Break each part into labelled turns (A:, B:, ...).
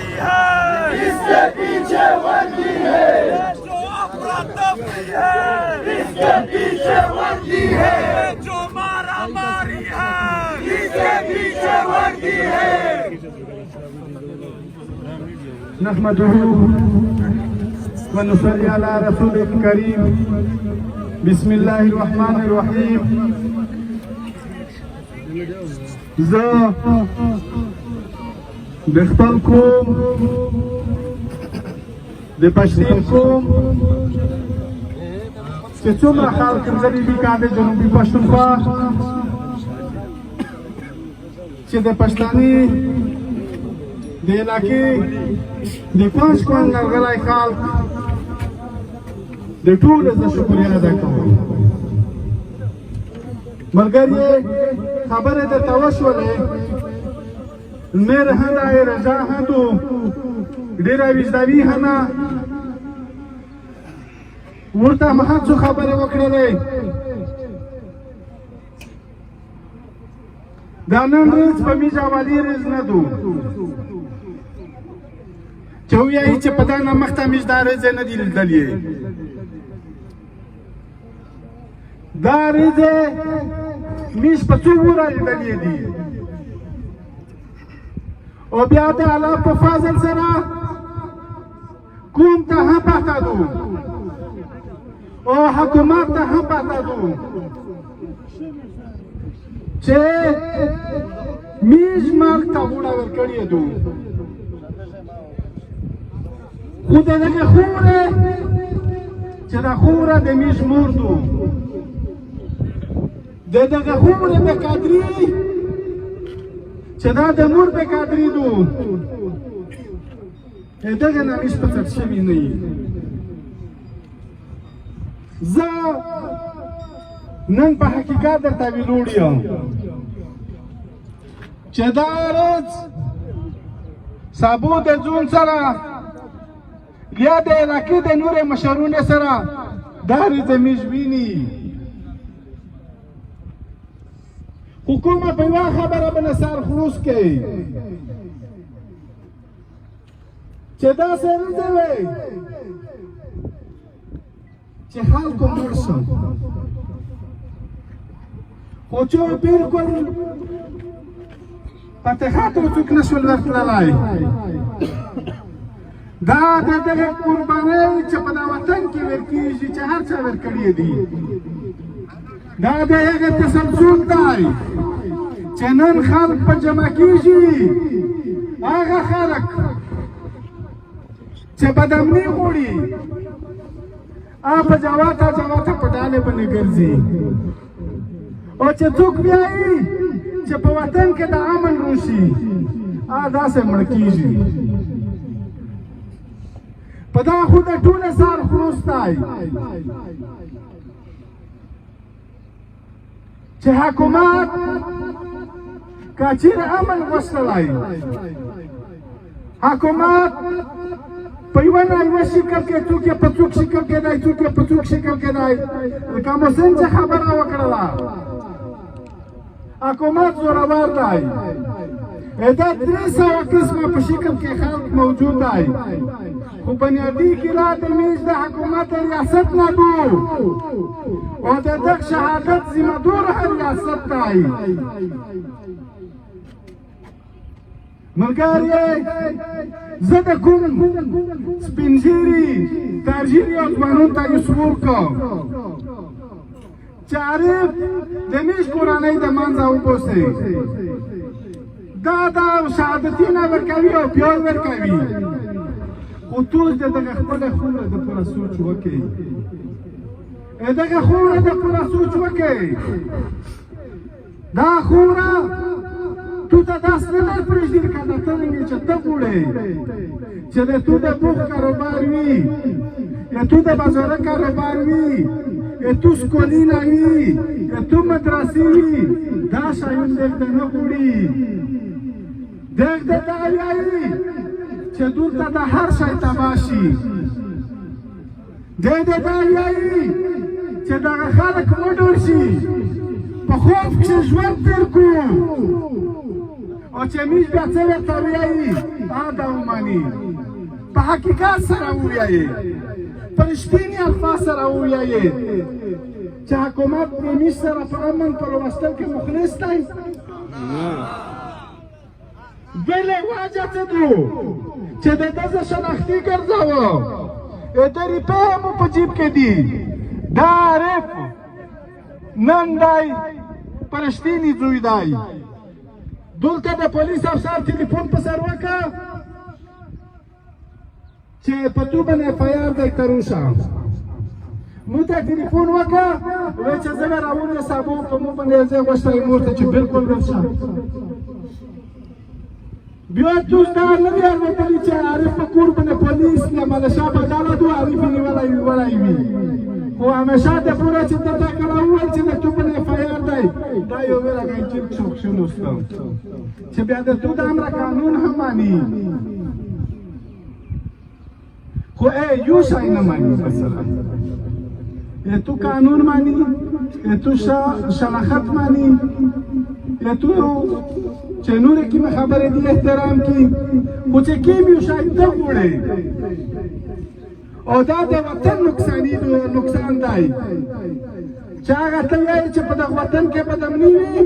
A: वर्दी है,
B: इसके पीछे वर्दी है।
A: जो अफरा तफरी है,
B: इसके पीछे वर्दी है।
A: जो मारा मारी है,
B: इसके पीछे वर्दी है।
C: نحمده ونصلي على رسول الكريم. بسم الله الرحمن الرحيم. زه د خپل قوم، د پښتین قوم چې څومره خلک غریبي کاندې جنوبي پښتونخوا چې د پښتاني د علاقې د کونج کونج راغلی خلک، د ټولو زه شکریه ادا کوم. ملګري، خبرې درته وشولې. مېر هنده رضا هندو ډېره وجداني هنه ورته هم څو خبرې وکړلې. دا نن ورځ په میز اوالي ورځ نه دو چې ویایي چې په دا نه مخته میز دا ورځ نه دي لیدلې. دا ورځ میز په څو وره لیدلې دي او بیا د الله په فضل سره کوم ته هم پته دو او حکومت ته هم پته دو چې میز مرګ ته غوړه ورکړې دو، خو د دغې خورې چې دا خوره د میز مور دو، د دغه خورې به قدري چې دا د مور به قدري دو، دغه نه میز په څټ شوي نه یي. زه نن په حقیقت درته ویلوړ یم چې دا ورځ سبو د ځون سره یا د علاقې د نورې مشرونو سره دا ورځ میز ویني، خو کومه په یوه خبره باندې سر خلاص کوي چې داسې ورځې وي چې خلکو مړ شو، خو چې بالکل په تخاتو څوک نه شول ورتللی. دا د دغه قربانۍ چې په دا وطن کې ورکېږي چې هر چا ورکړي دي، دا د هغه تسلسل دی چې نن خلک په جمع کېږي. هغه خلک چې بدامني غواړي په جواته جواته په ډالې باندې ګرځي، او چې څوک بیایي چې په وطن کې د امن روشي داسې مړ کېږي. په دا خو د ټوله سار خلاص دی چې حکومت که چېرې امن غوښتلی، حکومت په یوه نه یوه شکل کې، څوک یې په څوک شکل کې دی، څوک یې په څوک شکل کې دی، لکه محسن چې خبره وکړله، حکومت زورور دی. دا 300 قسمه په شکل کې خلک موجود دی، خو بنیادي کلا د میز د حکومت ریاست نه دو او د دغه شهادت ذمه دور ریاست دی. ملګری، زه د کوم سپین ږیري، تارږیري او ځوانانو ته یو سوال کوم چې عارف د میش کورنۍ د منځه وباسئ. دا د شهادتي نه ورکوي او بیا ورکوي، خو ټول د دغه خپله خوره د پوره سوچ وکړي، دغه خوره د پوره سوچ وکړي. دا خوره تو ته داس نه در پرېږدي لکه د څرنګه چې ته غواړې چې د تو د بوخ کاروبار وي، یا تو د بازاره کاروبار وي، یا تو سکولینه وي، یا تو مدرسې وي. دا شیون دلته نه غواړي. دلته دا وایي چې دلته د هر شی تباه شي. دلته دا وایي چې دغه خلک وډور شي، په خوف کښې ژوند تېر کړو، او چې موږ بیا څه ورته وایي دا وماني، په حقیقت سره ووایي، په رښتیني الفاظ سره ووایي چې حکومت د میش سره په امن په راوستل کې مخلص دی. بله وجه څه دو چې د ده زه شناختي ګرځاوه، د روپۍ مو په جیب کې دي. دا عارف نن دی په رښتیني زوی دی. دلته د پولیس افسر ټلیفون په سر وکړه چې په تو باندې اف آی آر دی تر اوسه. مو ته ټلیفون وکړه وایي چې زه به راوړم په مو باندې زه غوښتی مور ته چې بالکل ورشه. بیا توس دا نه دی اورېدلي چې عارف په کور باندې پولیس یا ملشا بدله دو عارف یې نیولی وړی وي، خو همیشه د پوره چې ده ته کله وویل چې د تو باندې اف آی آر دی، دا یو ویره کوي چې څوک کښېنوستم چې بیا د تو د امره قانون هم ماني، خو ای یو شی نه ماني. مثلا تو قانون مانی، تو شناخت مانی، تو چې نورې کومې خبرې دي احترام کی، خو چې کوم یو شی ته غواړې او دا د وطن نقصاني نقصان دی چې هغه ته وایي چې په دغه وطن کې بدامني وي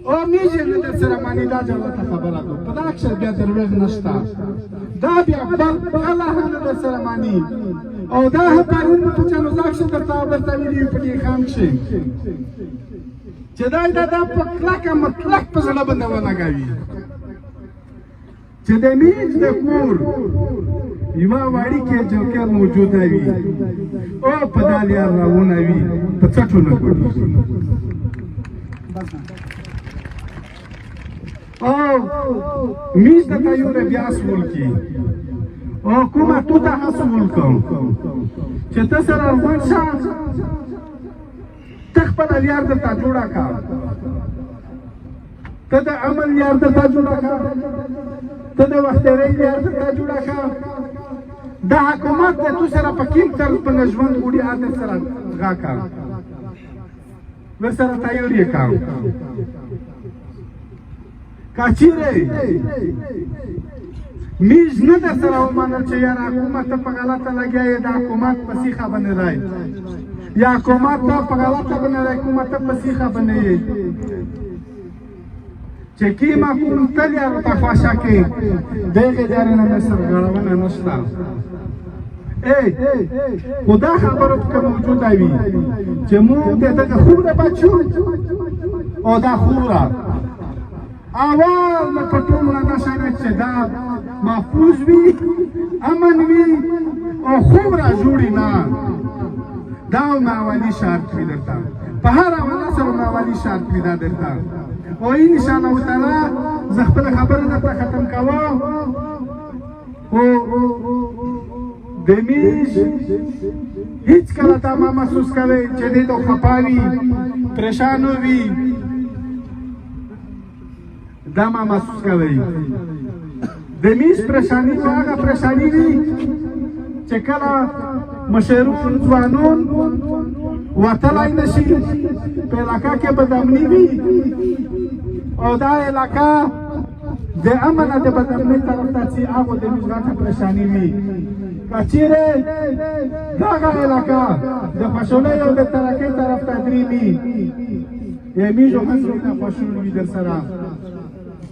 C: او میږي نه در سره مانی، دا جوته خبره ده. په دا کښې بیا دروغ نشته، دا بیا بل کله هم نه در سره مانی. او دا هم پرون په چنوزا کښې درته ورته ویلي په دې خان کښې چې دا دا په کلکه مطلق په زړه باندې ولګوي چې د میز د کور یوه وړوکې جوکر موجوده وي او په دا لیار راونه وي، په څټو نه ګډېږي. او میز د تیور بیا سول کی او کومه تو ته سول کوم چې ته سره غونډ شه، ته خپله لیار درته جوړه کا، ته د عمل لیار درته جوړه کا، ته د وختیرۍ لیار درته جوړه کا. د حکومت د تو سره په کیم طرز باندې ژوند غوړي عادت سره غا کا، ورسره تیار یې کا. که چیرې میز نه در سره ومنل چې یاره حکومت ته په غلطه لګیا یې، د حکومت په سیخه باندې دی، یا حکومت ته په غلطه باندې دی، حکومت ته په سیخه باندې یې، چې کیمه کوم تل یار ته خوښه کې دغې لارې نه مې سرغړونه نشته. ای خو دا خبره پکې موجوده وي چې موږ د دغه خوره بچو او دا خوره اول نه په ټولو نه نشه چې دا محفوظ وي، امن وي او خوره جوړي نه، دا معمولي شرط وي درته، په هر حواله سره معمولي شرط وي دا درته. او ان شاء الله تعالی زه خپله خبره درته ختم کوم. خو د میش هیڅ کله تا ما محسوس کوي چې دې ته خفه وي، پریشان وي، دا ما محسوس کوي. د میش پریشانی خو هغه پریشانی وي چې کله مشرون ځوانون وتلی نه شي، په علاقه کې بدامني وي او دا علاقه د امن د بدامنۍ طرف ته ځي، هغو د میش غټه پریشانی وي. که چیرې دغه علاقه د خوشحالۍ او د ترقۍ طرف ته دریمي، یې میږو هم زړونه خوشحال وي در سره.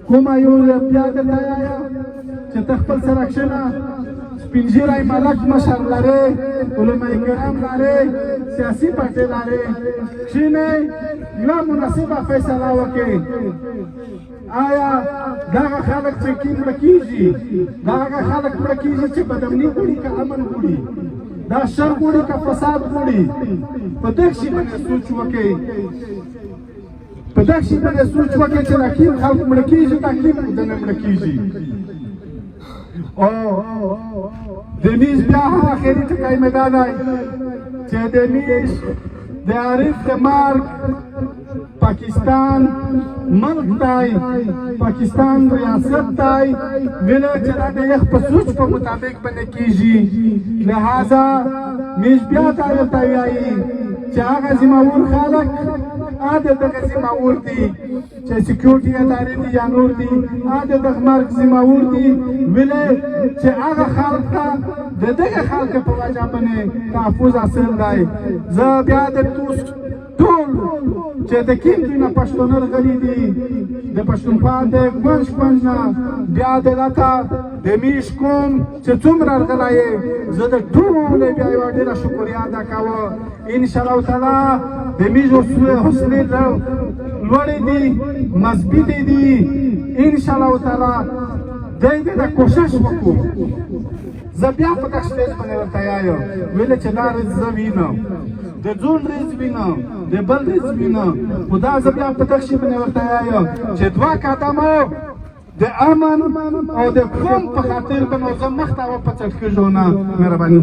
C: کومه یو بیا درته چې ته خپل سره کښېنه، سپین ږیری ملک مشر لرې، علماء کرام لرې، سیاسي پارټۍ لرې، کښېنې یوه مناسبه فیصله وکړې. آیا دغه خلک چې کی مړه کېږي، دا هغه خلک مړه کېږي چې بدامني غواړي که امن غواړي، دا شر غواړي که فساد غواړي؟ په دغه شي باندې سوچ وکړئ، په دغه شي باندې سوچ وکړئ چې دا کیم خلک مړه کېږي، دا کیم دنه مړه کېږي. او د میز بیا هم اخري ټکی مې دا دی چې د میز د عارف د مرګ پاکستان ملک دی، پاکستان ریاست دی، ویله چې دا د یخ په سوچ په مطابق باندې کېږي. لهذا میز بیا دا ورته وایي چې هغه ذمهور خلک ا د دغه ذمه دي چې سکیورټي ادارې دي یا نور دي، ا د دغه مرګ ذمه دي، ویلې چې هغه خلک ته د دغه خلک په وجه باندې تحفظ حاصل دی. زه بیا د ټول چې د کیم دوی نه پښتانه راغلي دي، د پښتونخوا د کونج کونج نه، بیا د لته د میش کوم چې څومره راغلی یې، زه د ټولو بیا یوه ډېره شکریه ادا کوم. انشاءالله تعالی د میش حوصلې لوړې دي، مضبوطې دي. انشاءالله تعالی دی دې دا کوشش وکړو. زه بیا په دغه سټیج باندې ورته وایم، ویله چې دا رز زه وینم، د ځون رز وینم، د بل رز وینم، خو دا زه بیا په دغه شي باندې ورته وایم چې دوه قدمه د امن او د قوم په خاطر به نو زه مخته و په څټکېږو نه. مهرباني.